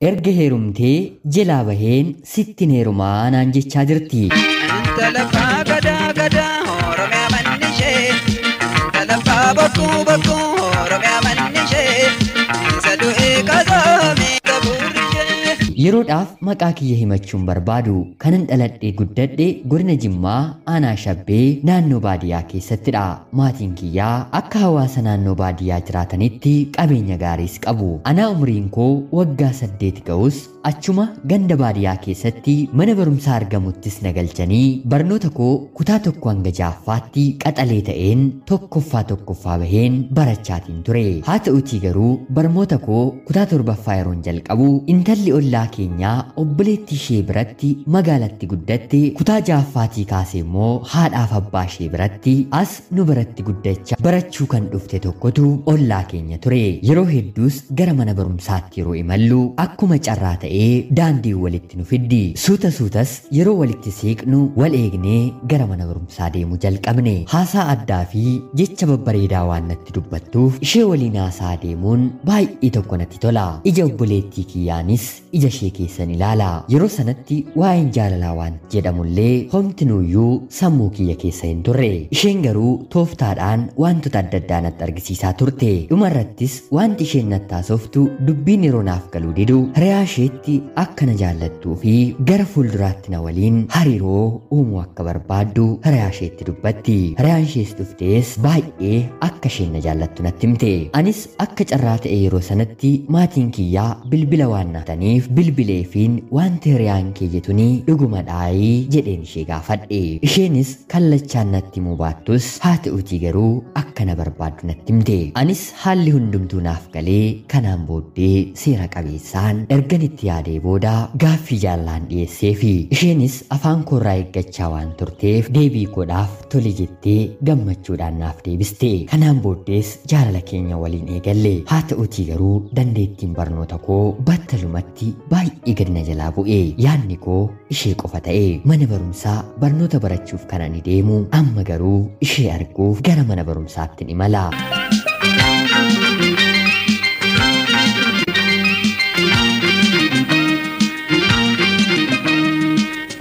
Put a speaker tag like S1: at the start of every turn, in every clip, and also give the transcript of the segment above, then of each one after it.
S1: Erga heerumtee jelaa baheen sittin heerumaa naan jechaa jirti.
S2: Intala abbaa gadaa gadaa Oromiyaa manni ishee. Intala abbaa bokkuu bokkuu Oromiyaa manni ishee. Isa du'ee qasaamee qabuurri ishee.
S1: Yeroodhaaf maqaa kiyya himachuun barbaadu kanan dhaladhee guddadhe godina Jimmaa aanaa Shabbee naannoo baadiyyaa keessattidha. Maatiin kiyyaa akka hawaasa naannoo baadiyyaa jiraatanitti qabeenya gaariis qabu. Anaa umriin koo waggaa 8 ga'us achuma ganda baadiyyaa keessatti mana barumsaa argamuttis na galchanii barnoota koo kutaa 1 hanga 6ffaatti qaxalee ta'een tokkoffaa tokkoffaa baheen barachaatiin ture. Haa ta'utii garuu barnoota koo kutaa 7ffaa yeroon jalqabu intalli ollaa keenyaa obboleettii ishee biratti magaalatti guddatte, kutaa 6ffaatii kaasee immoo haadhaaf abbaa ishee biratti as nu biratti guddachaa barachuu kan dhufte tokkotu ollaa keenya ture. Yeroo hedduus gara mana barumsaatti yeroo imallu akkuma carraa ta'ee daandii walitti nu fiddi. Suuta suutas yeroo walitti siiqnu wal eegnee gara mana barumsaa deemuu jalqabne. Haasaa addaa fi jecha babbareedaa waan natti dubbattuuf ishee waliin haasaa deemuun baay'ee tokko natti tola. Ija obboleettii kiyyaanis ija ishee keessan ilaala. Yeroo sanatti waa'een jaalalaa waan jedhamullee homtinuuyyuu sammuu kiyya keessa hin turre. Isheen garuu tooftaadhaan wantoota adda addaa natti argisiisaa turte. Dhumarrattis wanti isheen natti haasoftu dubbiin yeroo naaf galuu didu hiriyaa isheetti akka na jaallattuu fi gara fuulduraatti na waliin hariiroo uumuu akka barbaaddu hiriyaa isheetti dubbatti. Hiriyaan ishees dhuftees baay'ee akka isheen na jaallattu natti himte. Anis akka carraa ta'e yeroo sanatti maatiin kiyyaa bilbila waan naataniif bilbileefiin wanti hiriyaan kee jetuni dhuguma dhaayii jedheen ishee gaafadhe. Isheenis kallachaan natti himuu baattus haa ta'utii garuu akka na barbaaddu natti himte. Anis haalli hundumtuu naaf galee kanaan booddee seera qabeessaan ergan itti yaadee booda gaaffii jaalalaan dhiyeesseefi isheenis afaan koorraa eeggachaa waan turteef deebii koodhaaf tole jettee gammachuudhaan naaf deebiste. Kanaan booddees jaalala keenya waliin eegalle. Haa ta'utii garuu dandeettiin barnoota koo battalumatti baay'ee gadi na jalaa bu'e. Yaadni koo ishee qofa ta'e. Mana barumsaa barnoota barachuuf kan ani deemu amma garuu ishee arguuf gara mana barumsaatti imala.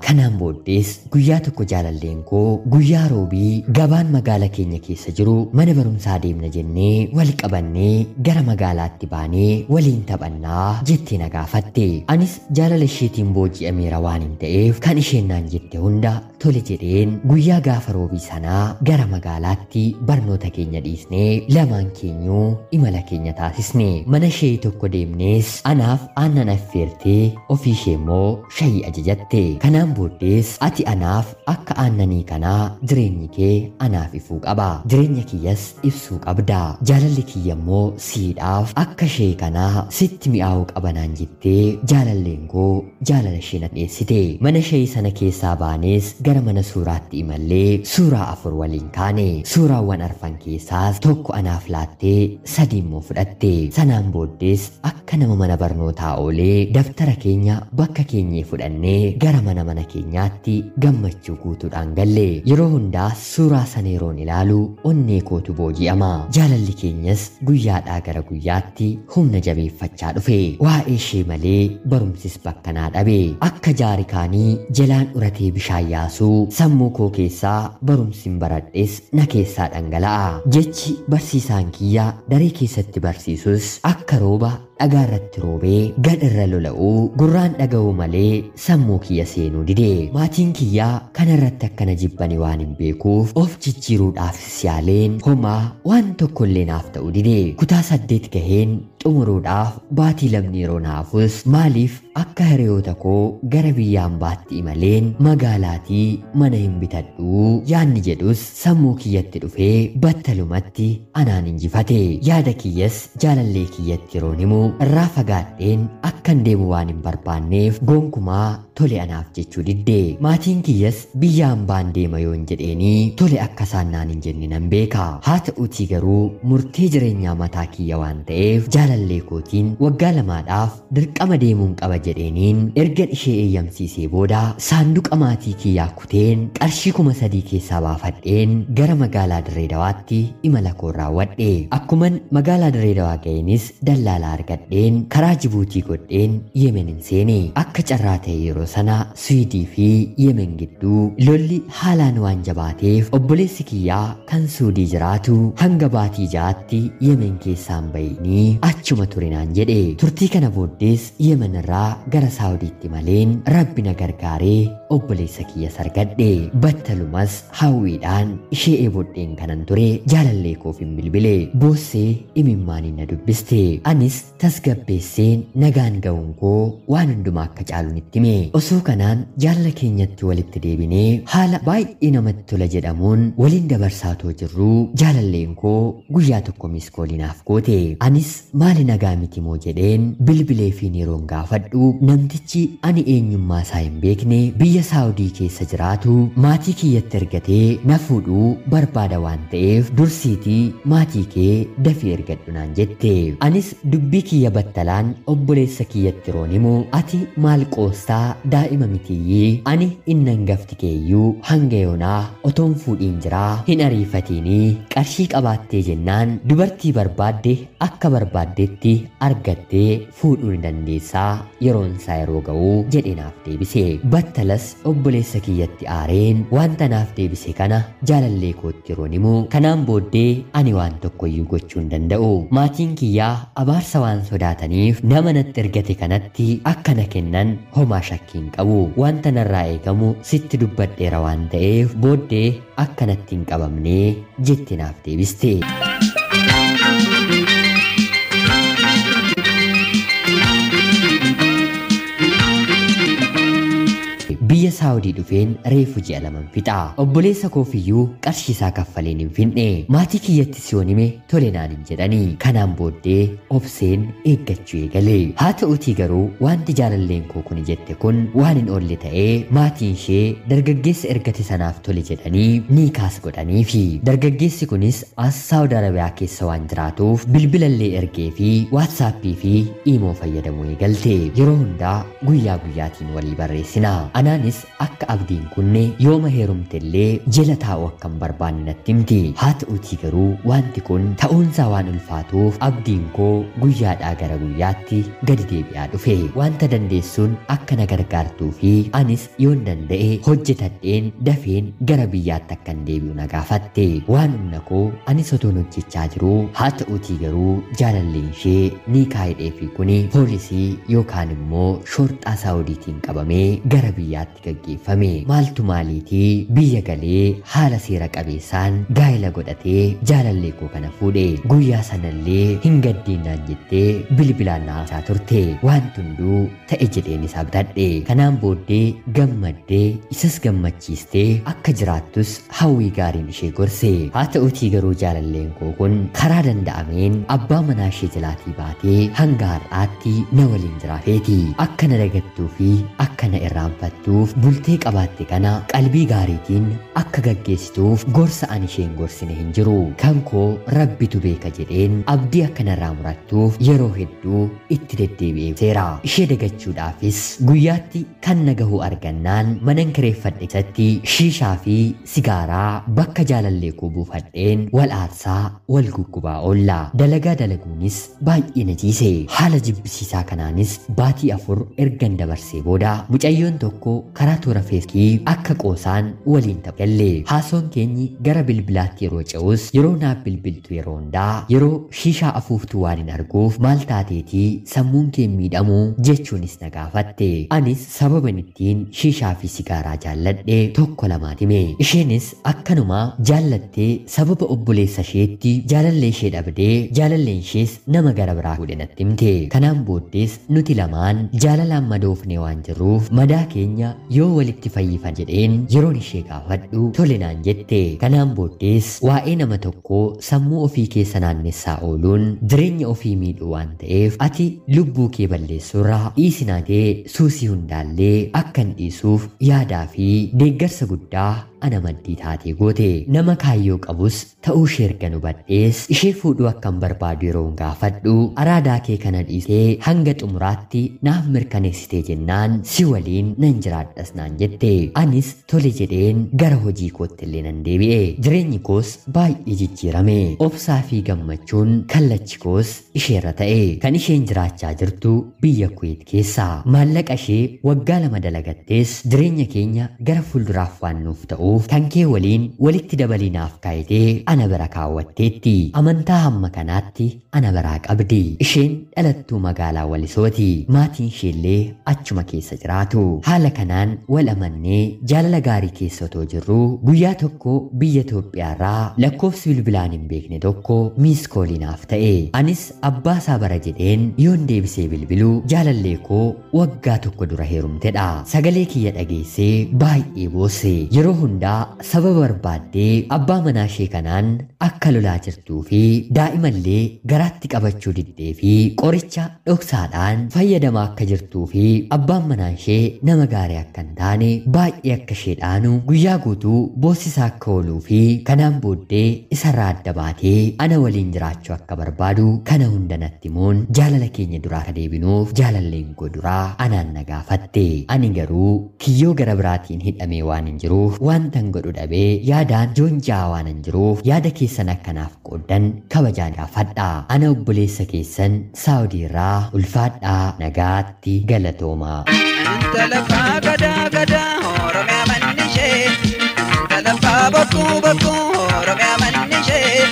S1: Kanaan booddees guyyaa tokko jaalalleen koo guyyaa roobii gabaan magaala keenya keessa jiru mana barumsaa deemna jennee wal qabannee gara magaalaatti baanee waliin taphannaa jettee na gaafatte. Anis jaalala isheetiin booji'ameera waan hin ta'eef kan isheen naan jette hunda tole jedheen guyyaa gaafa roobii sanaa gara magaalaatti barnoota keenya dhiisnee lamaan keenyuu imala keenya taasisne. Mana ishee tokko deemnees anaaf aannan affeertee ofii ishee immoo shayii ajajatte. Kanaan booddees ati anaaf akka aannanii kanaa jireenyi kee anaaf ifuu qaba. Jireenya kiyyas ibsuu qabda. Jaalalli kiyya immoo siidhaaf akka ishee kanaa sitti mi'aawuu qaba naan jettee jaalalleen koo jaalala ishee na dhiyeessite. Mana ishee sana keessaa baanees gara mana suuraatti imallee suuraa 4 waliin kaane. Suuraawwan 4 keessaas tokko anaaf laattee 3 immoo fudhatte. Sanaan booddees akka nama mana barnootaa oolee daftara keenya bakka keenyee fudhannee gara mana keenyaatti gammachuu guutuudhaan galle. Yeroo hundaa suuraa sana yeroon ilaalu onnee kootu booji'ama. Jaalalli keenyas guyyaadhaa gara guyyaatti humna jabeeffachaa dhufe. Waa'ee ishee malee barumsis bakka naa dhabe. Akka jaarikaanii jalaan uratee bishaan yaasuu sammuu koo keessaa barumsin baradhes na keessaa dhangala'a. Jechi barsiisaan kiyya daree keessatti barsiisus akka rooba dhagaa irratti roobee gad irra lola'uu gurraan dhaga'uu malee sammuu kiyya seenuu dide. Maatiin kiyyaa kana irratti akkana jibbani waan hin beekuuf of jijjiiruudhaafis yaaleen homaa waan tokkollee naaf ta'uu dide. Kutaa 8 gaheen xumuruudhaaf baatii 2 yeroo naafus maaliif akka hiriyoota koo gara biyya hambaatti imaleen magaalaatii mana hin bitadhuu yaadni jedhus sammuu kiyyatti dhufee battalumatti anaan injifate. Yaada kiyyas jaalallee kiyyatti yeroon himu irraa fagaadheen akkan deemu waan hin barbaanneef gonkumaa tole anaaf jechuu didde. Maatiin kiyyas biyya hambaan deema yoon jedheenii tole akka isaan naan hin jenne nan beeka. Haa ta'utii garuu murtee jireenyaa mataa kiyya waan ta'eef jaalallee kootiin waggaa 2dhaaf dirqama deemuun qaba jedheeniin ergan ishee eeyyamsiisee booda saanduqa maatii kiyyaa kuteen qarshii 3000 keessaa baafadheen gara magaalaa Dirree Dawaatti imala koo raawwadhe. Akkuman magaalaa Dirree Dawaa ga'eenis dallaalaa argadheen karaa Jibuutii godhee fudhadheen Yemenin seene. Akka carraa ta'e yeroo sana Suudii fi Yemen gidduu lolli haalaan waan jabaateef obboleessi kiyyaa kan Suudii jiraatu hanga baatii 6tti Yemen keessaan bayinii achuma ture naan jedhe. Turtii kana booddees Yemen irraa gara Saawudiitti maleen Rabbi na gargaaree obboleessa kiyya sargadhe. Battalumas hawwiidhaan ishee eebodheen kanan ture jaalallee koof hin bilbile. Boossee imimmaaniin na dubbiste. Anis tasgabbeesseen nagaan ga'uun koo waan hundumaa akka caalu nitti hime. Osoo kanaan jaalala keenyatti walitti deebinee haala baay'ee namatti tola jedhamuun waliin dabarsaatoo jirruu jaalalleen koo guyyaa tokko miskoolii naaf goote. Anis maali nagaa miti moo jedheen bilbilee fi yeroon gaafadhu namtichi ani eenyummaa isaa hin beekne biyya Saawudii keessa jiraatu maatii kiyyatti ergatee na fuudhuu barbaada waan ta'eef dursiitii maatii kee dafii ergadhu naan jette. Anis dubbii kiyya battalaan obboleessa kiyyatti yeroon himu ati maal qoostaa daa'ima mitiyyii ani innan gafti keeyyuu hanga yoonaa otoon fuudhiin jiraa hin ariifatiinii qarshii qabaattee jennaan dubartii barbaadde akka barbaaddetti argattee fuudhuu ni dandeessaa yeroon isaa yeroo ga'uu jedhe naaf deebise. Battalas obboleessa kiyyatti aareen wanta naaf deebise kana jaalallee kootti yeroon himu kanaan booddee ani waan tokkoyyuu gochuu hin danda'u. Maatiin kiyyaa abaarsa waan sodaataniif nama natti ergate kanatti akka na kennan homaa shakkii hin qabu. Wanta narraa eegamu sitti dubbadheera waan ta'eef booddee akka natti hin qabamne jette naaf deebiste. Biyya Saawudii dhufeen reefu ji'a 2 fixa. Obboleessa koofiyyuu qarshii isaa kaffaleen hin finne. Maatii kiyyatti siyoon hime tole naan hin jedhani. Kanaan booddee obseen eeggachuu eegale. Haa ta'uutii garuu wanti jaalalleen koo kun jette kun waan hin oolle ta'ee maatiin ishee dargaggeessa ergate sanaaf tole jedhanii ni kaas godhaniifi. Dargaggeessi kunis as Saawud Arabiyaa keessa waan jiraatuuf bilbilallee ergee fi Waatsaappii fi Iimoo fayyadamuu eegalte. Yeroo hundaa guyyaa guyyaatiin walii barreessina. Anaanis akka abdiin kunne yooma heerumtellee jala taa'u akka hin barbaanne natti himti. Haa ta'uutii garuu wanti kun ta'uunsaa waan ulfaatuuf abdiin koo guyyaadhaa gara guyyaatti gadi deebi'aa dhufe. Wanta dandeessuun akka na gargaartuu fi anis yoon danda'e hojjetadheen dafeen gara biyyaatti akkan deebi'u na gaafatte. Waan humna koo anis otoon hojjechaa jiruu haa ta'uutii garuu jaalalleen ishee ni kaayidhee fi kuni poolisii yookaan immoo shorxaa Saawudiitiin qabamee gara biyyaatti gaggeeffame. Maaltu maaliitii biyya galee haala seera qabeessaan gaa'ela godhatee jaalallee koo kana fuudhe. Guyyaa sanallee hin gaddiinnaan jettee bilbilaan na haasaa turte. Wanti hunduu ta'e jedheen isa abdadhe. Kanaan booddee gammaddee isas gammachiistee akka jiraattus hawwii gaariin ishee gorse. Haa ta'uutii garuu jaalalleen koo kun karaa danda'ameen abbaa manaa ishee jalaatii baatee hanga har'aatti na waliin jiraafeeti. Akka na dagattuu fi akka na irraanfattuuf bultee qabaatte kana qalbii gaariitiin akka gaggeessituuf gorsa ani isheen gorsine hin jiru. Kan koo Rabbitu beeka jedheen abdii akka narraa murattuuf yeroo hedduu itti deddeebi'ee seera. Ishee dagachuudhaafis guyyaatti kan na gahu argannaan manan kireeffadhe isatti shiishaa fi sigaaraa bakka jaalallee koo buufadheen wal aarsaa wal guggubaa oolla. Dalagaa dalaguunis baay'ee na ciise. Haala jibbisiisaa kanaanis baatii 4 ergan dabarsee booda mucayyoon tokko karaa toora feeskii akka qoosaan waliin taphalle. Haasoon keenyi gara bilbilaatti yeroo ce'us yeroo naaf bilbiltu yeroo hundaa yeroo shiishaa afuuftu waan hin arguuf maal taateetii sammuun kee miidhamu jechuunis na gaafatte. Anis sababan ittiin shiishaa fi sigaaraa jaalladhe tokko lamaan hime. Isheenis akkanuma jaallattee sababa obboleessa isheetti jaalallee ishee dhabdee jaalalleen ishees nama gara biraa fuudhe natti himte. Kanaan booddees nuti lamaan jaalalaan madoofne waan jirruuf madaa keenya yoo walitti fayyifan jedheen yeroon ishee gaafadhu tole naan jette. Kanaan booddees waa'ee nama tokkoo sammuu ofii keessa naannessaa ooluun jireenya ofii miidhuu waan ta'eef ati lubbuu kee balleessuurraa dhiisinaatee suusii hundaallee akkan dhiisuuf yaadaa fi deeggarsa guddaa ana maddii taatee goote. Nama kaayyoo qabus ta'uu ishee erga hubadhees ishee fuudhuu akkan barbaadu yeroon gaafadhu araadaa kee kana dhiisee hanga xumuraatti naaf mirkaneessitee jennaan si waliin nan jiraadha jiraadhas naan jette. Anis tole jedheen gara hojii kootti illee nan deebi'e. Jireenyi koos baay'ee jijjiirame. Obsaa fi gammachuun kallachi koos isheerra ta'e. Kan isheen jiraachaa jirtu biyya Kuweet keessa. Maallaqa ishee waggaa 2 dalagattees jireenya keenya gara fuulduraaf waan nuuf ta'uuf kan kee waliin walitti dabalinaaf kaayitee ana bira kaawwatteetti. Amantaa hamma kanaatti ana biraa qabdi. Isheen dhalattuu magaalaa Walisooti. Maatiin isheellee achuma keessa jiraatu. Haala kanaan wal amannee jaalala gaarii keessa otoo jirruu guyyaa tokko biyya Itoophiyaarraa lakkoofsi bilbilaan hin beekne tokko miiskooliinaaf ta'e. Anis abbaa isaa bara jedheen yoon deebisee bilbiluu jaalallee koo waggaa tokko dura heerumtedha. Sagalee kiyya dhageessee baay'ee boosse. Yeroo hundaa sababa barbaaddee abbaa manaa ishee kanaan akka lolaa jirtuu fi daa'imallee garaatti qabachuu diddee fi qoricha dhoksaadhaan fayyadamaa akka jirtuu fi abbaan manaa ishee nama gaarii akka hin taane baay'ee akka ishee dhaanu guyyaa guutuu boossisaa akka ooluu fi kanaan booddee isarraa adda baatee ana waliin jiraachuu akka barbaadu kana hunda natti himuun jaalala keenya duraa akka deebinuuf jaalalleen koo duraa anaan na gaafatte. Ani garuu kiyyoo gara biraatiin hidhamee waan hin jiruuf wantan godhu dhabee yaadaan joonjaa waan hin jiruuf yaada keessan akkanaaf qooddan kabajaan gaafadha. Ana obboleessa keessan Saawudii irraa ulfaadhaa nagaatti galatoomaa.
S2: Intala abbaa gadaa gadaa Oromiyaa manni ishee. Intala abbaa bokkuu bokkuu Oromiyaa manni ishee.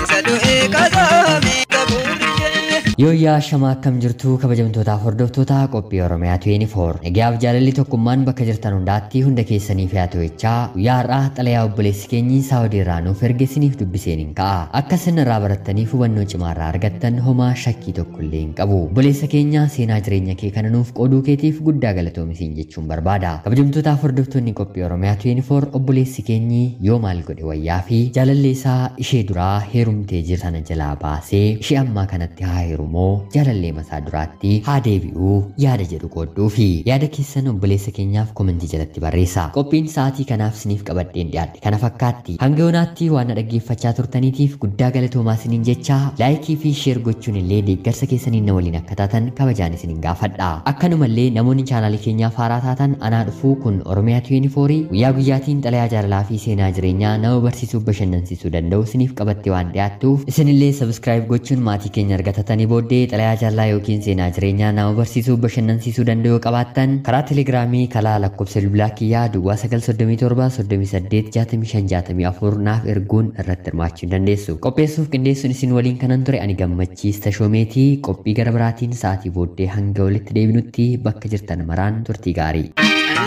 S2: Isa du'e kazaame gabuurri ishee.
S1: Yooyyaa shamaa akkam jirtu kabajamtootaaf hordoftoota qophii Oromiyaa 24. Nagayaaf jaalalli tokkummaan bakka jirtan hundaatti hunda keessaniif haa ta'u jechaa guyyaa har'aa xalayaa obboleessi keenyi Saawudii irraa nuuf erge isiniif dubbiseen hin ka'a. Akka isin irraa barattaniif hubannoo cimaa irraa argattan homaa shakkii tokko illee hin qabu. Obboleessa keenya seenaa jireenya kee kana nuuf qooduu keetiif guddaa galatoomi siin jechuun barbaada. Kabajamtootaaf hordoftoonni qophii Oromiyaa 24 obboleessi keenyi yoo maal godhe wayyaa fi jaalallee isaa ishee duraa heerumtee jirtu sana jalaa baasee ishee ammaa kanatti haa heerumu moo jaalallee masaa duraatti haa deebi'uu yaada jedhu qoodduu fi yaada keessan obboleessa keenyaaf komentii jalatti barreessa. Qophiin sa'aatii kanaaf isiniif qabadheen dhiyaadhe kana fakkaatti. Hanga yoonaatti waan na dhaggeeffachaa turtaniitiif guddaa galatoomaa isiniin jecha laayikii fi sheer gochuun illee deeggarsa keessaniin na waliin akka taatan kabajaan isiniin gaafadha. Akkanumallee namoonni chaanaalii keenyaaf haaraa taatan anaa dhufuu kun Oromiyaa 24 guyyaa guyyaatiin xalayaa jaalalaa fi seenaa jireenyaa nama barsiisuuf bashannansiisuu danda'u isiniif qabattee waan dhiyaattuuf isinillee sabskiraayib gochuun maatii keenya argatatanii booddee xalayaa jaalalaa yookiin seenaa jireenyaa nama barsiisuu bashannansiisuu danda'u qabaattan karaa telegiraamii kalaa lakkoofsa bilbilaa kiyyaa duwwaa 937 38 65 64 naaf erguun irratti hirmaachuu ni dandeessu. Qopheessuuf qindeessuun isin waliin kanan ture ani Gammachiis Tashoomeetii. Qophii gara biraatiin sa'aatii booddee hanga walitti deebinutti bakka jirtan maraan turtii gaarii.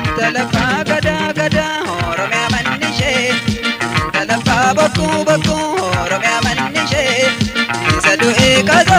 S2: Intala abbaa gadaa gadaa Oromiyaa manni ishee. Intala abbaa bokkuu bokkuu Oromiyaa manni ishee. Isa du'e kazaame.